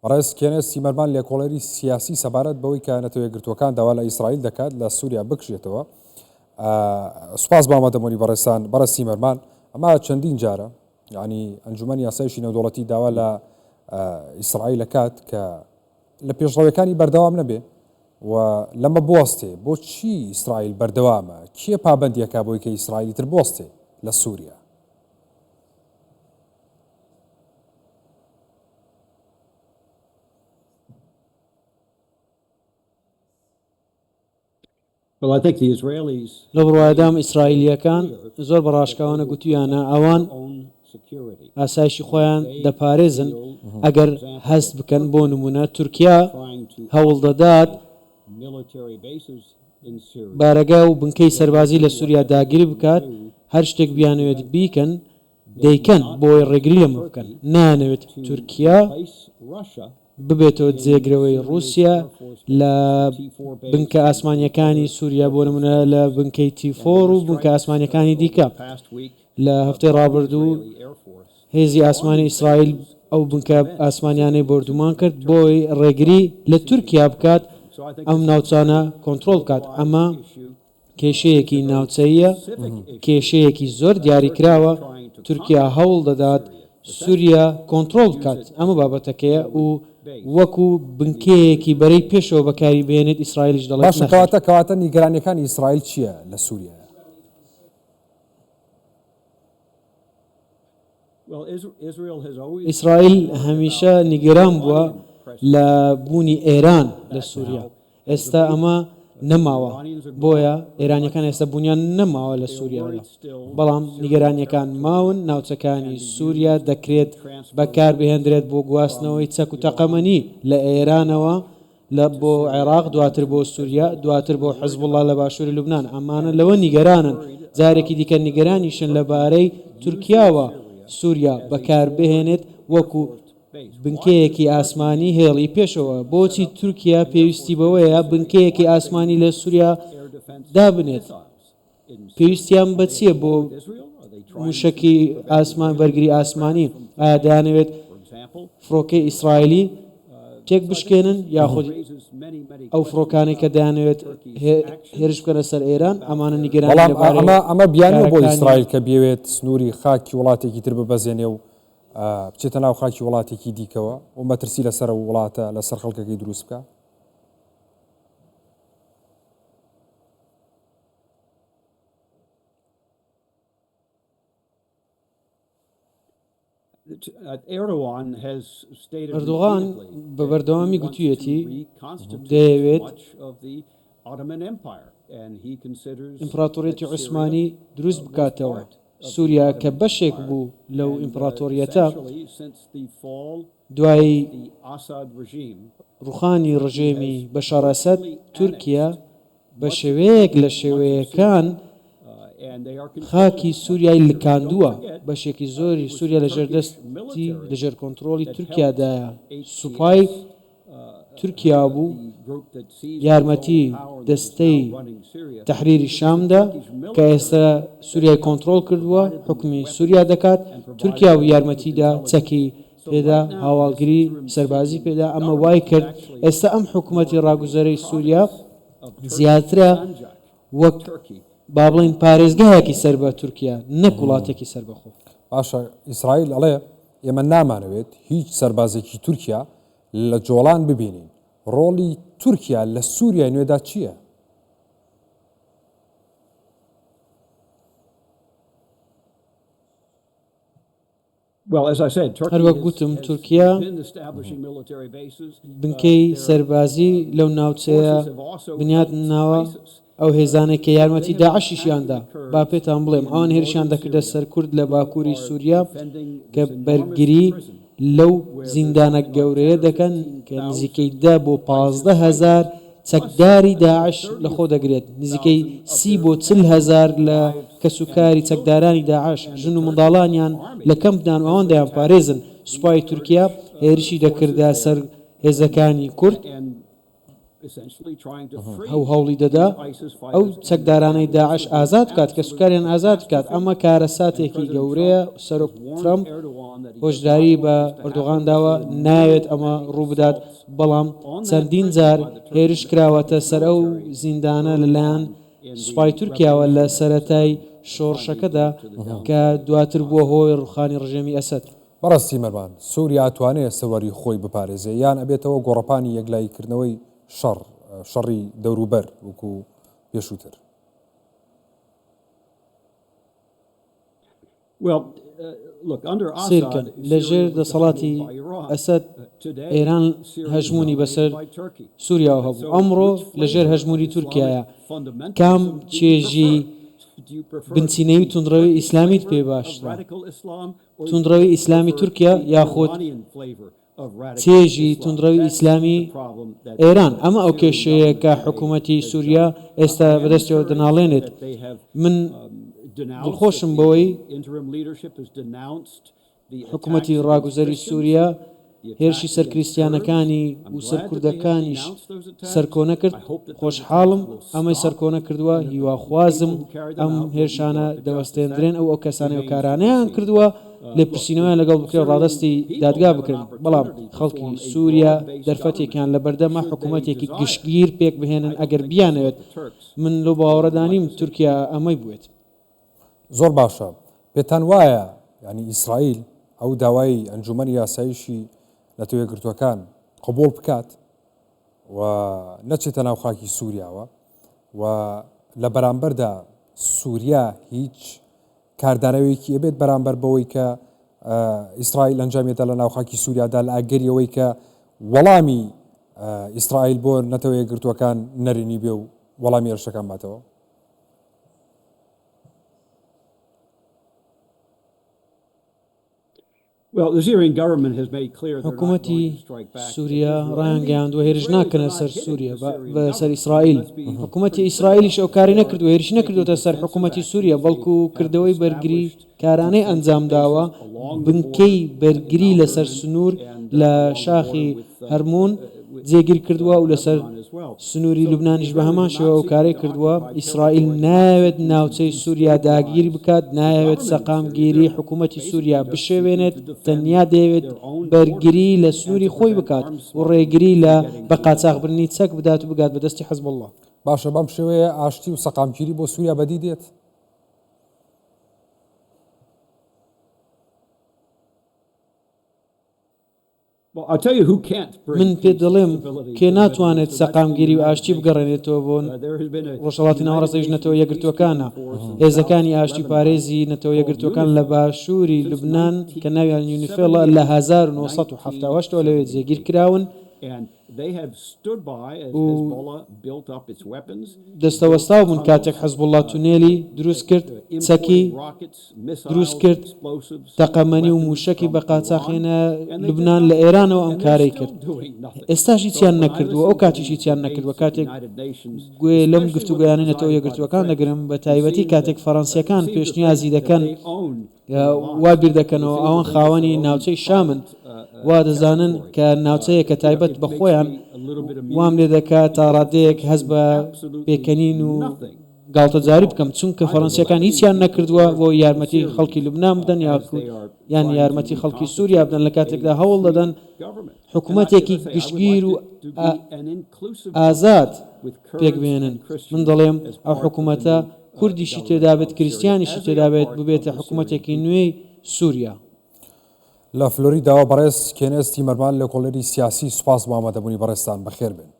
بەڕێز کێنێس سیمەرمان لێکۆڵەری سیاسی سەبارەت بەوەی کە نەتەوە یەکگرتووەکان داوا لە ئیسرائیل دەکات لە سووریا بکشێتەوە سوپاس بۆ ئامادەبوونی بەڕێزتان بەڕێز سیمەرمان ئەمە چەندین جارە یعنی ئەنجومەنی یاسایشی نێودەوڵەتی داوا لە ئیسرائیل دەکات کە لە پێشڕەوەکانی بەردەوام نەبێ و لەمە بوەستێ بۆچی ئیسرائیل بەردەوامە کێ پابندیەکە بۆی کە ئیسرائیلی تر بوەستێ لە سووریا؟ لەو بڕوایەدام ئیسرائیلییەکان زۆر بە ڕاشکاوانە گوتویانە ئەوان ئاسایشی خۆیان دەپارێزن ئەگەر هەست بکەن بۆ نمونە تورکیا هەوڵدەدات بارەگا و بنکەی سەربازی لە سووریا داگیر بکات هەر شتێک بیانەوێت بیکەن دەیکەن بۆی ڕێگری لەمە بکەن، نایانەوێت تورکیا ببێتەوە جێگرەوەی ڕووسیا لە بنکە ئاسمانییەکانی سووریا، بۆ نموونە لە بنکەی تی فۆر و بنکە ئاسمانییەکانی دیکە. لە هەفتەی ڕابردوو هێزی ئاسمانی ئیسرائیل ئەو بنکە ئاسمانیانەی بۆردومان کرد بۆی ڕێگری لە تورکیا بکات ئەم ناوچانە کۆنترۆڵ بکات. ئەمە کێشەیەکی ناوچەییە، کێشەیەکی زۆر دیاریکراوە، تورکیا هەوڵ دەدات سوریا کۆنترۆڵ بکات، ئەمە بابەتەکەیە و وەکو بنکەیەکی بەرەی پێشەوە بەکاری بهێنێت، ئیسرائیلیش دەڵێت باشە نەخێر. کەواتە کەواتە نیگەرانیەکانی ئیسرائیل چیە لە سوریایە؟ ئیسرائیل هەمیشە نیگەران بووە لە بوونی ئێران لە سوریا، ئێستا ئەمە نەماوە، بۆیە ئێرانیەکان ئێستا بوونیان نەماوە لە سوریادا، بەڵام نیگەرانیەکان ماون، ناوچەکانی سوریا دەکرێت بەکاربهێندرێت بۆ گواستنەوەی چەک و تەقەمەنی لە ئێرانەوە لە بۆ عێراق دواتر بۆ سوریا دواتر بۆ حزبوڵا لە باشووری لوبنان، ئەمانە لەوە نیگەرانن، جارێکی دیکە نیگەرانیشن لەبارەی تورکیاوە سوریا بەکاربهێنێت وەکو بنکەیەکی ئاسمانی هێڵی پێشەوە، بۆچی تورکیا پێویستی بەوەیە بنکەیەکی ئاسمانی لە سوریا دابنێت؟ پێویستیان بە چییە بۆ موشەکی ئاسمان بەرگری ئاسمانی؟ ئایا دەیانەوێت فڕۆکەی ئیسرائیلی تێک بشکێنن یاخود ئەو فڕۆکانەی کە دەیانەوێت هێرش بکەنە سەر ئێران؟ ئەمانە نیگەرانی بەڵام لەبارەی ئەمە ئەمە بیانووە بۆ کارەکانی ئیسرائیل کە بیەوێت سنووری خاکی وڵاتێکی تر ببەزێنێ و بچێتە ناو خاکی وڵاتێکی دیکەوە و مەترسی لەسەر ئەو وڵاتە لەسەر خەڵکەکەی دروست بکا؟ ئەردۆغان بە بەردەوامی گوتویەتی دەیەوێت ئیمپراتۆریەتی عوسمانی دروست بکاتەوە. سوریا کە بەشێک بوو لەو ئیمپڕاتۆریەتە، دوای ڕوخانی ڕژێمی بەشار ئەسەد، تورکیا بە شێوەیەک لە شێوەیەکان خاکی سوریای لکاندووە، بەشێکی زۆری سوریا لەژێر دەستی لەژێر کۆنتڕۆڵی تورکیادایە، سوپای تورکیا بوو یارمەتی دەستەی تەحریری شام دا کە ئێستا سوریای کۆنتڕۆڵ کردووە حوکمی سوریا دەکات تورکیا بوو یارمەتی دا چەکی پێدا هاواڵگری سەربازی پێدا ئەمە وای کرد ئێستا ئەم حکومەتی ڕاگوزەرەی سوریا زیاترە وەک با بڵێین پارێزگایەکی سەر بە تورکیا نەک وڵاتێکی سەربەخۆ. باشە ئیسرائیل ئەڵێ ئێمە نامانەوێت هیچ سەربازێکی تورکیا لە جۆڵان ببینین، ڕۆڵی تورکیا لە سوریای نوێدا چییە؟ هەروەک گوتم تورکیا بنکەی سەربازی لەو ناوچەیە بنیات ناوە، ئەو هێزانەی کە یارمەتی داعشیشیان دا، با پێتان بڵێم ئەوان هێرشیان دەکردە سەر کورد لە باکووری سووریا کە بەرگری لەو زیندانە گەورەیە دەکەن کە نزیکەی دە بۆ 15 هەزار چەکداری داعش لەخۆ دەگرێت، نزیکەی 30 بۆ 40 هەزار لە کەسوکاری چەکدارانی داعش، ژن و منداڵانیان لە کەمپدان و ئەوان دەیانپارێزن، سوپای تورکیا هێرشی دەکردە سەر هێزەکانی کورد. ئەو هەوڵی دەدا ئەو چەکدارانەی داعش ئازاد بکات، کەسوکاریان ئازاد بکات، ئەمە کارەساتێکی گەورەیە، سەرۆک ترەمپ هۆشداری بە ئەردۆغان داوە نایەوێت ئەمە ڕووبدات، بەڵام چەندین جار هێرش کراوەتە سەر ئەو زیندانە لەلایەن سوپای تورکیاوە لە سەرەتای شۆڕشەکەدا کە دواتر بووە هۆی ڕوخانی ڕژێمی ئەسەد. بەڕێز تیمەرمان، سوریا ئەتوانێ سەروەری خۆی بپارێزێ یان ئەبێتەوە گۆڕەپانی یەکلایی کردنەوەی شەڕ، شەڕی دەوروبەر وەکو پێشووتر؟ سەیرکەن، لە ژێر دەسەڵاتی ئەسەد ئێران هەژموونی بەسەر سوریاوە هەبوو، ئەمڕۆ لە ژێر هەژموونی تورکیایە، کام چێژی بنچینەیی و توندڕەوی ئیسلامیت پێ باشترە؟ توندڕەوی ئیسلامی تورکیا یاخود چێژی توندڕەوی ئیسلامی ئێران؟ ئەمە ئەو کێشەیە کە حکوومەتی سووریا ئێستا بەدەستیەوە دەناڵێنێت. من دڵخۆشم بەوەی حکوومەتی ڕاگوزەری سووریا هێرشی سەر کریستیانەکانی و سەر کوردەکانیش سەرکۆنە کرد، خۆشحاڵم ئەمەی سەرکۆنە کردووە، هیواخوازم ئەم هێرشانە دەوەستێندرێن و ئەو کەسانەی ئەو کارانەیان کردووە لێپرسینەوەیان لەگەڵ بکرێت و ڕادەستی دادگا بکرێن، بەڵام خەڵکی سووریا دەرفەتێکیان لەبەردەمە حکوومەتێکی گشتگیر پێکبهێنن ئەگەر بیانەوێت، من لەو باوەڕەدا نیم تورکیا ئەمەی بوێت. زۆر باشە پێتان وایە یانی ئیسرائیل ئەو داوای ئەنجومەنی یاسایشی نەتەوە یەکگرتووەکان قبوڵ بکات و نەچێتە ناو خاکی سووریاوە و لە بەرامبەردا سووریا هیچ کاردانەوەیەکی ئەبێت بەرامبەر بەوەی کە ئیسرائیل ئەنجامیدا لە ناو خاکی سووریادا لە ئەگەری ئەوەی کە وەڵامی ئیسرائیل بۆ نەتەوە یەکگرتووەکان نەرێنی بێ و وەڵامی هێرشەکان باتەوە؟ حکومەتی سوریا ڕایانگەیاندووە هێرش ناکەنە سەر سوریا بە سەر ئیسرائیل. حکومەتی ئیسرائیلیش ئەو کارەی نەکردووە، هێرشی نەکردووەتە سەر حکومەتی سوریا، بەڵکو کردەوەی بەرگریکارانەی ئەنجامداوە، بنکەی بەرگری لەسەر سنوور لە شاخی هەرمون جێگیر کردووە و لەسەر سنووری لوبنانیش بە هەمان شێوە ئەو کارەی کردووە، ئیسرائیل نایەوێت ناوچەی سووریا داگیر بکات، نایەوێت سەقامگیری حکوومەتی سووریا بشێوێنێت، تەنیا دەیەوێت بەرگری لە سنووری خۆی بکات و ڕێگری لە بە قاچاخبردنی چەک بدات و بگات بە دەستی حزبوڵڵا. باشە بەم شێوەیە ئاشتی و سەقامگیری بۆ سووریا بەدی دێت؟ من پێت دەڵێم کێ ناتوانێت سەقامگیری و ئاشتی بگەڕێنێتەوە بۆ ڕۆژهەڵاتی ناوەڕاست ئەویش نەتەوە یەکگرتووەکانە. هێزەکانی ئاشتی پارێزی نەتەوە یەکگرتووەکان لە باشووری لوبنان کە ناویان یونیفێڵە لە 1978 ەوە لەوێ جێگیر کراون و دەستەوەستاو بوون کاتێک حزبوڵڵا تونێلی دروست کرد، چەکی دروست کرد، تەقەمەنی و مووشەکی بە قاچاخ هێنایە لوبنان، لە ئێرانەوە ئەم کارەی کرد. ئێستاش هیچیان نەکردووە، ئەو کاتیش هیچیان نەکردووە. کاتێک گوێ لەم گفتوگۆیانەی نەتەوە یەکگرتووەکان دەگرم، بە تایبەتی کاتێک فەرەنسییەکان پێشنیازی دەکەن، وا بیر دەکەنەوە ئەوان خاوەنی ناوچەی شامن، وا دەزانن کە ناوچەیەکە تایبەت بە خۆیان، وام لێ دەکات تا ڕادەیەک هەست بە پێکەنین و گاڵتەجاری بکەم، چونکە فەرەنسییەکان هیچیان نەکردووە بۆ یارمەتی خەڵکی لوبنان بدەن یان یارمەتی خەڵکی سووریا بدەن، لە کاتێکدا هەوڵ دەدەن حکومەتێکی گشتگیر و ئازاد پێکبهێنن. من دەڵێم ئەو حکومەتە کوردیشی تێدابێت، کریستیانیشی تێدابێت، ببێتە حکومەتێکی نوێی سووریا. لە فلۆریداوە بەڕێز کێنێس تیمەرمان لێکۆڵەری سیاسی سوپاس بۆ ئامادەبوونی بەڕێزتان بەخێربێن.